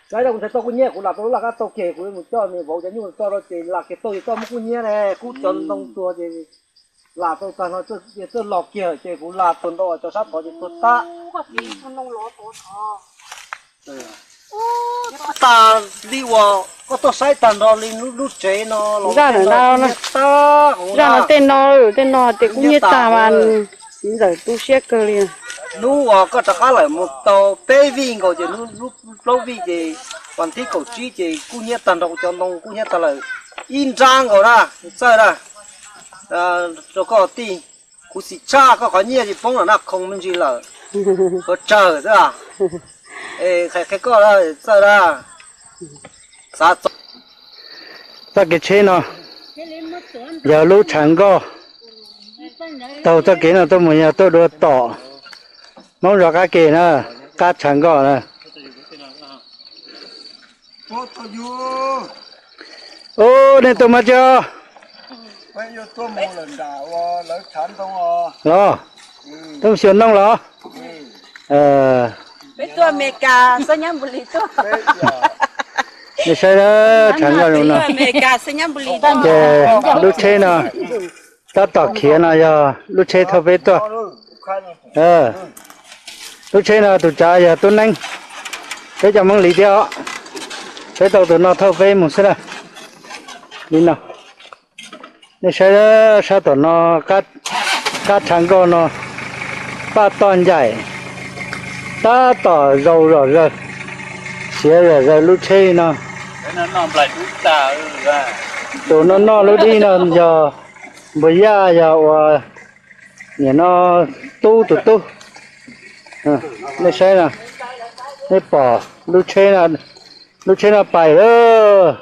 Saib rau kuv ntshai txoj kub hnyiab kuv lam tau lub laj kab tau kiag kuv mus coj nws vauv cov nyuj tso rau ces lam kiag tau ces txoj muab kub hnyiab ne kub cov ntoo tuag ces lam tau tag no txoj los kiag ces kuv lam tuag ntau cov sab tod ces tuag tag. Tag li uas koj tuaj saib tag nrho li lub tsev no los tag, zaj no tej no tej no ces kub hnyiab tag mas txiv ntxawm tu siab kawg li. Hnub uas koj rov qab lawm mus tau peb vij nkaus ces hnub plaub vij ces vas thib kaum tsib ces kub hnyiab tag nrho cov ntoo kub hnyiab tag lawm ib nrab nkaus na, txawj na. Rau koj tij, kuv xim tshaj koj qhov nyiaj tsis poob los naj khoo me ntsis lawm, ua tsawg xwb. Qhia koj txawj na, xav txog. Txoj kev tsheb no yog lub tshav nkoj taug txoj kev no tuaj mus yog tuaj dua tom Hmoob zos qab ke na, qab tshav nkoj na. Ub, nej tuaj mas tso. Los, tuaj xyuas ntoo los? Peb tuaj Amelikas xab nyab npus lis tuaj. Nej saib tshav nkoj zoo no. Amelikas xab nyab npus lis tuaj. Ces lub tsheb no tab tom khiav no yog lub tsheb thauj peb tuaj. Lub tsheb no tus tsav yog Tub Neeb, peb cov Hmoob Lis thiab os. Peb tau tus no thauj peb mus xwb na. Li no, nej saib sab tom no, qab tshav nkoj no, paj toj ncaim tab tom zaus zom zaws, siav zom zaws lub tsheb li no. Tus no noj lub dib no yog Npuag Yaj, yog ua niam no Tub tus tub. Nej saib no, nej pom lub tsheb, lub tsheb no pais lawm.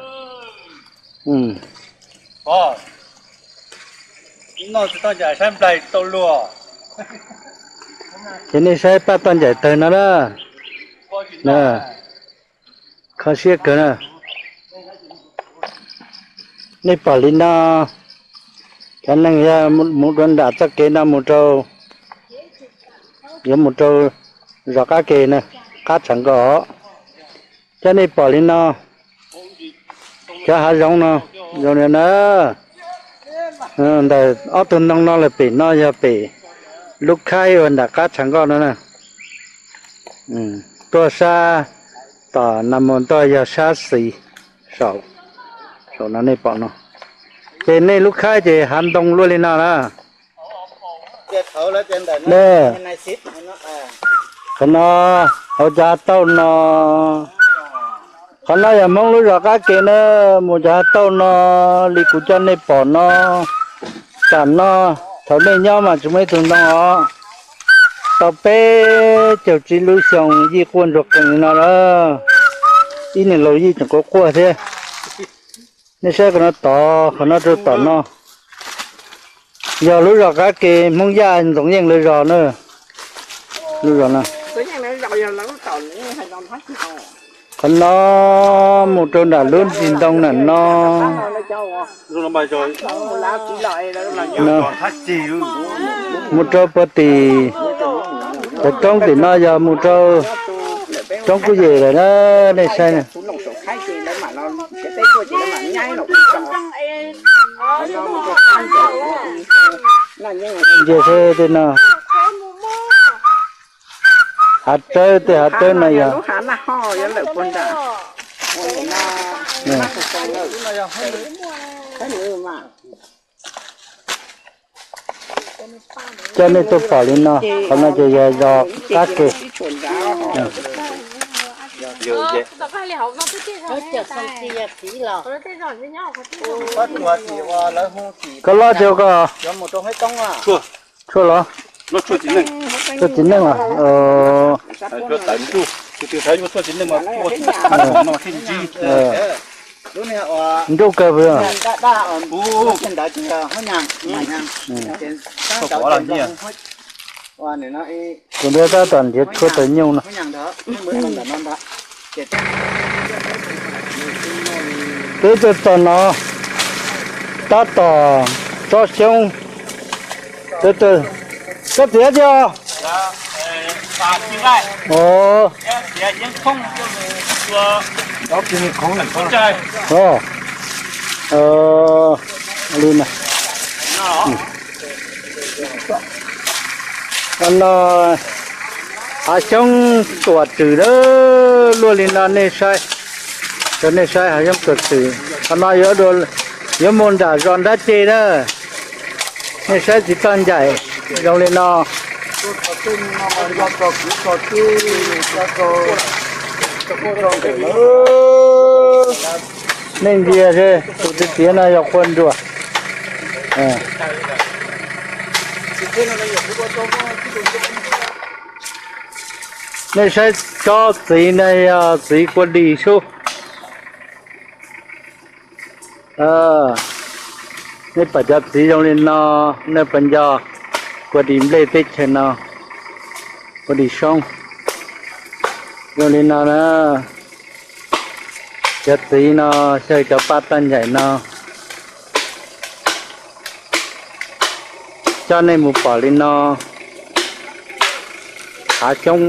Ces nej saib paj toj ncaim tawg no na, kho siab kawg na. Nej pom li no, cov neeg yog mus dua nram txoj kev no mus rau, yuav mus rau zos qab ke na, qab tshav nkoj. Cov nej pom li no, cov hav zoov no, zoo li na, ntawm ob tug ntoo no lawm pem no yog pem lub khaib uas nram qab tshav nkoj no na. Tuaj sab tom Nas Mos Ntoj yog sab xis saum, saum no nej pom no. Ces nej lub khaib ces hav ntoo luaj li no na. Qhov no, hauv cov hav tauj no, qhov no yog Hmoob lub zos qab ke na, mus cov hav tauj no, li kuv coj nej pom no, tam no, thaum nej nyob mas tsis muaj ib tug ntoo os. Tau peb caug tsib lub xyoo yij quaj ntsuag qees li no lawm, ib niag laus yij tseem quaj quaj thiab. Nej saib qhov no tod, qhov no rau tom no, yog lub zos qab ke Hmoob Yaj Ntxoov Yeej lawv zos na. Lub zos no, qhov no mus rau nram lub ntsis ntoo nram no. Mus rau puag tim cov roob tim no yog mus rau roob Kuj Yem lawm na, nej saib na. Ntsia saib tej no, hav tsawb, tej hav tsawb no yog coj nej tuaj pom li no, qhov no ces yog zos qab ke. Koj loj tiag koj? Tshuaj los? Tshuaj txiv neej los? Nruj kawg puas yog? Kuv ntiab tab tom nrhiav tshuaj tawv nyuj no. Peb tuaj txog no tab tom tsob xyoob. Koj txiv tiag, Ov, ov, li no, no hav xyoob tuam tswm a, luaj li no nej saib, rau nej saib hav xyoob tuam tswm. Qhov no yuav mus nram zos Nrab Ceg na, nej saib txiv toj ncaim zoo li no. Nej ntsia, tus txiv txiav no yog qhua nruas. Nej saib tsob txiv no yog txiv kua dis sub. Nej pom cov txiv zoo li no, nej puas nco kua dis nplej teb chaws no, kua dis soob zoo li no na. Cov txiv no xyaw cov paj toj ncaim no, coj nej mus pom li no, hav xyoob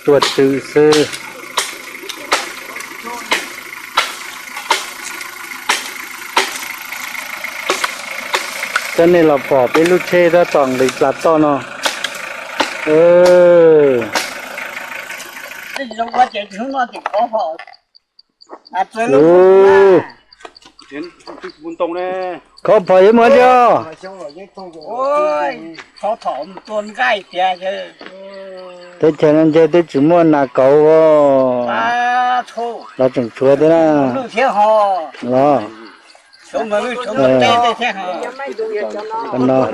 tuam tswm xwb. Coj nej los pom peb lub tsheb tab tom nqis plas toj no. Khov phom yuav mus tiag. Teb chaws no ntshe twb tsis muaj nas kauv los tseem tshuav thiab na. Los,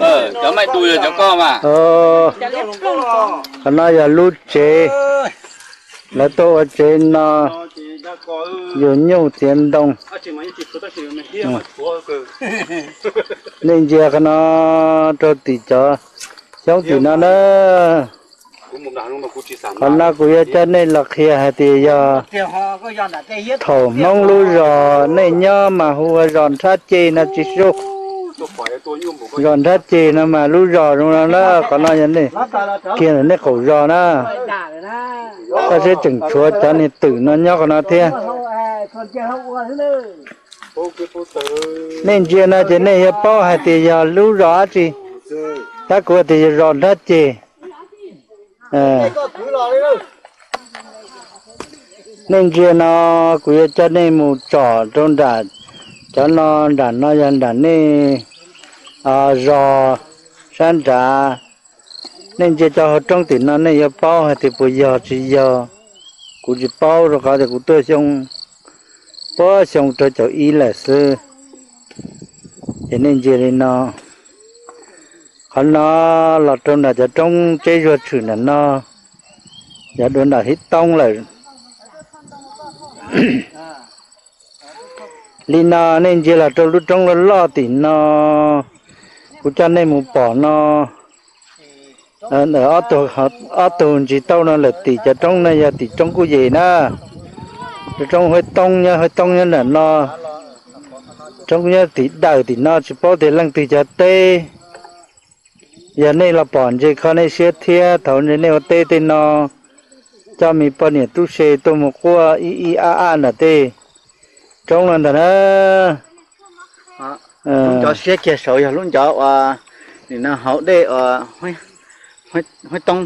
qhov no yog lub tsev, lawv tuaj ua tsev no, yug nyuj txiav ntoo. Nej ntsia qhov no rau tim cov xyoob tim no na. Qhov no kuv yuav coj nej los qhia hais tias yog thaum Hmoob lub zos nej nyob mas hu ua zos Nrhab Ceg no tsis sub. Zos Nrhab Ceg no mas lub zos zoo no na, qhov no yog nej kiag ntawm nej qaum zos na. Tab sis tseem tshuav cov niag twm no nyob qhov no thiab. Nej ntsia no ces nej yuav paub hais tias yog lub zos dab tsi. Tab kuv tias yog zos Nrhab Ceg. Nej ntsia no, kuv yuav coj nej mus tsom rau nram cov no, nram no yog nram nej zos sab nrad. Nej ntsia cov hauv roob tim no nej yuav paub hais tias puas yog tsis yog. Kuv tsis paub rau qhov tias kuv tuaj xyoo, puag xyoo rau caum ib lawm xwb. Ces nej ntsia li no, qhov no los rau nram cov roob tseb zuag tshwm nram no, yog dua nram Hib Toob lawm. Li no nej ntsia los rau lub roob loj loj tim no, kuv coj nej mus pom no. Ob tug ntsis tauj no lawm tim cov roob no yog tim roob Kuj Yem na. Roob Huab Toob nyob, Huab Toob nyob nram no. Roob nyob tim dawm tim no tsis paub tias leej twg cov teb. Yog nej los pom ntse kho nej siab thiab, thaum ntse nej ua teb tej no, coj me poj niam tub se tuaj mus quaj ib ib ab ab nram tej roob no ntag na. Lub ncov siab kiag saud yog lub ncov uas nim no hauv dej uas Huab Toob,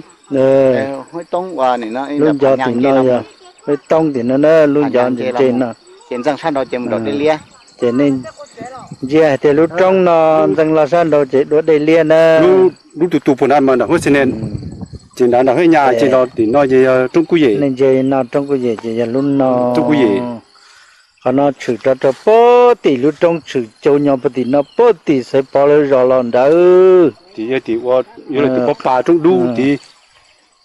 Huab Toob uas nim no lub ncov tim no yog Huab Toob tim no na, lub ncov ntse ntse no. Ces ntxeev sab nraud ces mus nram dej liab. Ces nej ntsia hais tias lub roob no ntxeev los sab nraud ces dua dej liab na. Lub tus tus puag nrad mas nram Huab Xeeb Nees, ces nrad nram Huab Nyas ces los tim no ces yog roob Kuj Yem. Nej ntsia no roob Kuj Yem ces yog lub no. Roob Kuj Yem. Qhov no tshwm rov rau puag tim lub roob tshwm cau nyo puag tim no puag tim xaiv pov lawv zos los nrad. Tim yog tim ua, yog lawv tim pob pas roob dub tid.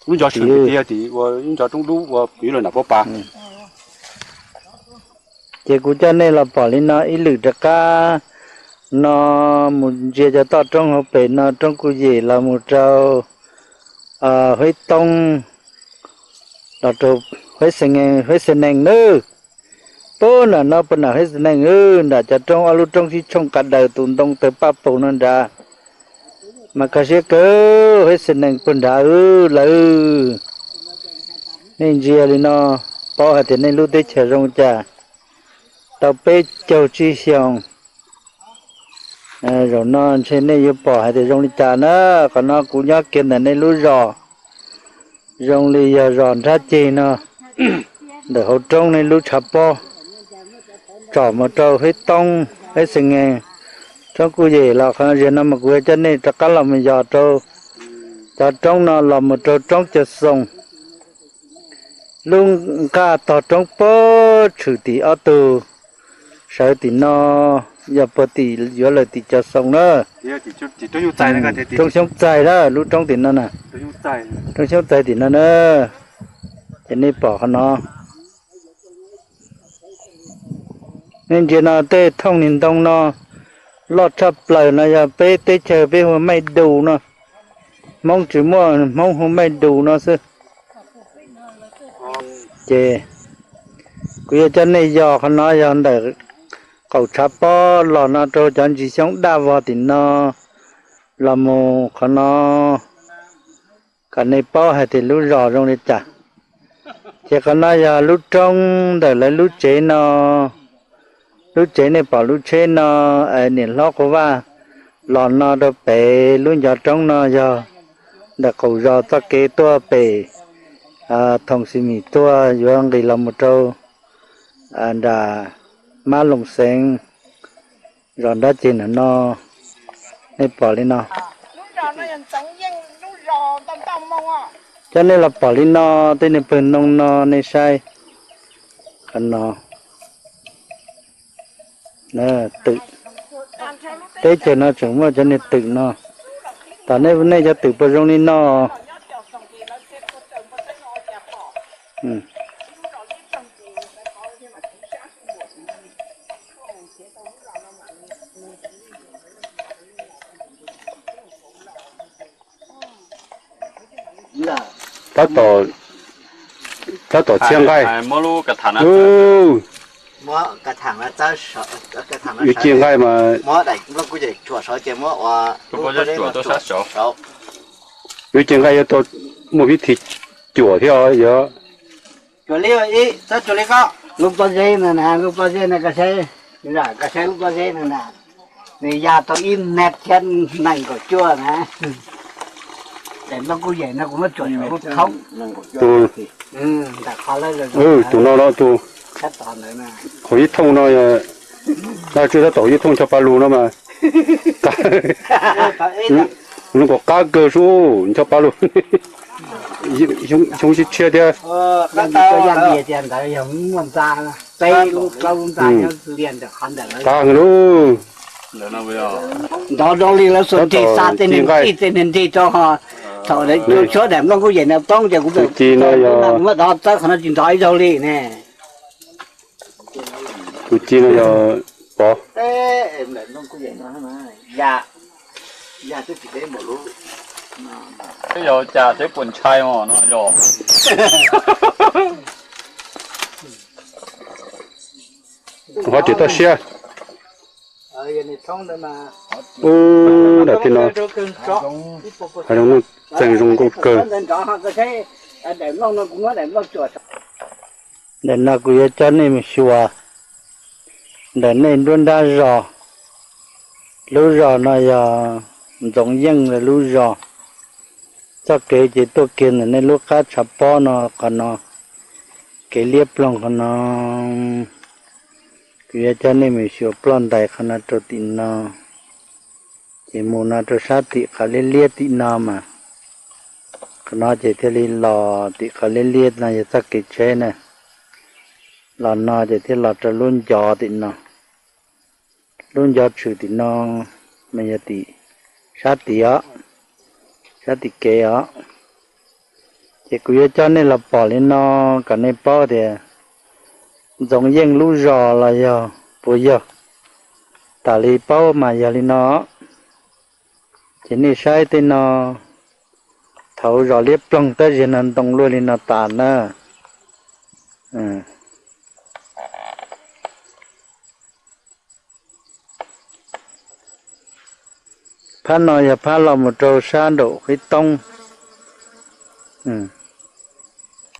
Lub ncov tshwm tim yog tim ua lub ncov roob dub ua pem lawv nram pob pas. Ces kuv coj nej los pom li no ib lwm rov qab no, mus ntsia cov toj roob hauv pem no, roob Kuj Yem los mus rau Huab Toob, los rau Huab Xeeb Nees nawb. Puag nram no puag nram Huab Xeeb Nees, nram cov roob, ob lub roob sib tshooj qa daws tus ntoo tawg paj paug no nrad. Mas kho siab kawg, peb xeem neeg puag nrad lawm. Nej ntsia li no, paub hais tias nej lub teb chaws zoo li cas. Tau peb caug tsib xyoos, zaum no ntshe nej yuav pom hais tias zoo li cas na. Qhov no kuv nyob kiag ntawm nej lub zos, zoo li yog zos nrab ceg no, ntawm hauv roob nej lub tshav pob tsom mus rau hib toob, hib xees ngees, roob Kuj Yem los qhov no, zaum no mas kuv yuav coj nej rov qab los mus yos rau cov roob no los mus rau roob Cawv Xoo. Lub nqaj tog roob puag tshwm tim ob tug, sawv tim no yog puag tim yuav lawm tim Cawv Xoo na. Roob Xyoob Txaig na, lub roob tim no na. Roob Xyoob Txaig tim no na. Ces nej pom qhov no. Nej ntsia no tej thooj niag ntoo no loj tshaj plaws no yog peb teb chaws peb hu maij dus no. Hmoob tsis muaj, Hmoob hu maij dus no xwb. Ces kuv yuav coj nej yos qhov no yog ntawm qaum tshav pob los no rau cov ntsis xyoob daj vog tim no los mus qhov no, kom nej paub hais tias lub zos zoo li cas. Ces qhov no yog lub roob ntawm lawv lub tsev no. Lub tsev nej pom lub tsheb no, niam hlob Quav Vaj los no rau pem lub ncov roob no yog ntawm qaum zos txoj kev tuaj pem Thoom Xis Mis tuaj yuav nqis los mus rau nram Mab Loos Xeev, zos nrab ceg ntawm no. Nej pom li no, coj nej los pom li no, tej niag pawg ntoo no nej saib. Qhov no, twm, teb chaws no tseem muaj cov niag twm no. Tom nej, nej cov twm puas zoo li no? Tab tom, tab tom txhiab nqaij. Yuav ci nqaij mas, yuav ci nqaij yuav tau muaj vib thi cuam thiab yog. Lub pob zeb no na, lub pob zeb no koj saib, koj saib lub pob zeb no na, nws ya tau ib mev thiab nees nkaum cuaj na. Daim nplooj kuj yem no kuv muab tsuam saum lub thoob. Tus no los tus, hauv ib thooj no, no tsuas tab tom hauv ib thooj ncho pa lug no mas. Zoo kom qab kawg sub, ncho pa lug. Xyoob sib tshiab thiab. Qab heev lauj. Nrov zoo li lawv xuas nrig xa tej niag nrig, tej niag nrig rau ho. Thaum tshuab daim nplooj kuj yem no poob ces kuv, ci no yog, kuv muab dov txawb qhov no tsis nrov ib zaug li ne. Tus ci no yog pov. Yog cas thiab puas ntshai os no yog. Ho tsis toj siab. Ub, daim tij no hav zoov nuj txeeg zoo nkauj kawg. Ntawm no kuv yuav coj nej mus xyuas ntawm nej nruab nrab zos. Lub zos no yog Ntxoov Yeej lawv lub zos. Txoj kev ces tuaj kiag ntawm nej lub qab tshav pob no qhov no, kev liab ploog qhov no. Kuv yuav coj nej mus xyuas ploj ntais qhov no rau tim no, ces mus no rau sab tim qhov liab liab tim no mas. Qhov no ces thiaj li los tim qhov liab liab no yog txoj kev tsheb na. Los no ces thiaj los rau lub ncov tim no. Lub ncov tshwm tim no mas yog tim sab tid os, sab tim kev os. Ces kuv yuav coj nej los pom li no kom nej paub tias Ntxoov Yeej lub zos los yog puas yog. Tas li paub mas yog li no. Ces nej saib tej no, thaum zos liab ploog tab sis no ntoo luaj li no tas na. Phab no yog phab los mus rau sab nraum qib toob.